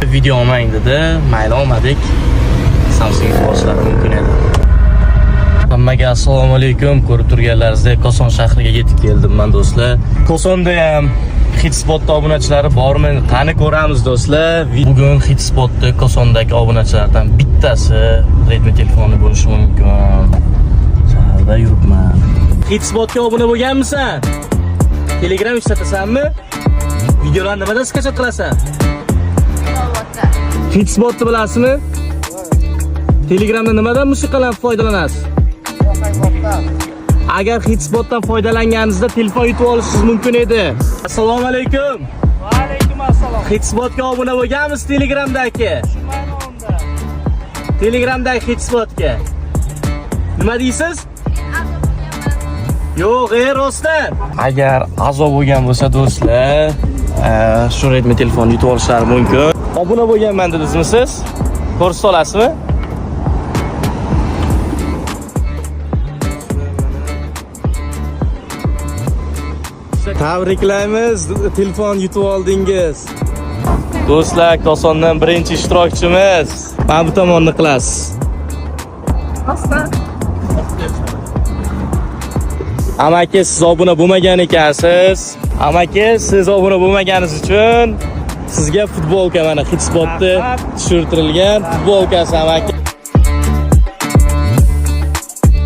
Video olmang dedi. Mayli, olmadik. Samsung yutib olishlari mumkin edi. Hammaga assalomu alaykum. Ko'rib turganlaringizdek Koson shahriga yetib keldim man, do'stlar. Kosonda ham Hitspotda obunachilari bormi? Qani ko'ramiz, do'stlar. Bugun Hitspotda Kosondagi obunachilardan bittasi Redmi telefoni bo'lishi mumkin. Shaharda yuribman. Hitspotga obuna bo'lganmisan? Telegram ishlatasanmi? Videolarni nimadan скачать qilasan? Hitspotni bilasizmi? Telegramda nimadan musiqalardan foydalanasiz? Agar Hitspotdan foydalanganingizda telefon yutib olishingiz mumkin edi. Assalomu alaykum. Va alaykum assalom. Hitspotga obuna bo'lganmiz Telegramdagi. Tushunmayman unda. Telegramdagi Hitspotga. Nima deysiz? Yo'q, rostdan. Agar a'zo bo'lgan bo'lsa, do'stlar, shu Redmi telefonni yutib olishlari mumkin. Obuna bo'lganman dedingizmi siz? Ko'rsata olasizmi? Tabriklaymiz, telefon yutib oldingiz. Do'stlar, Kosondan birinchi ishtirokchimiz. Mana bu tomonni qilasiz. Amaki, siz obuna bo'lmagan ekansiz. Amaki, siz obuna bo'lmaganingiz uchun sizga futbolka, mana Hitspotda Rahmat. tushirtirilgan futbolkasi, amaki.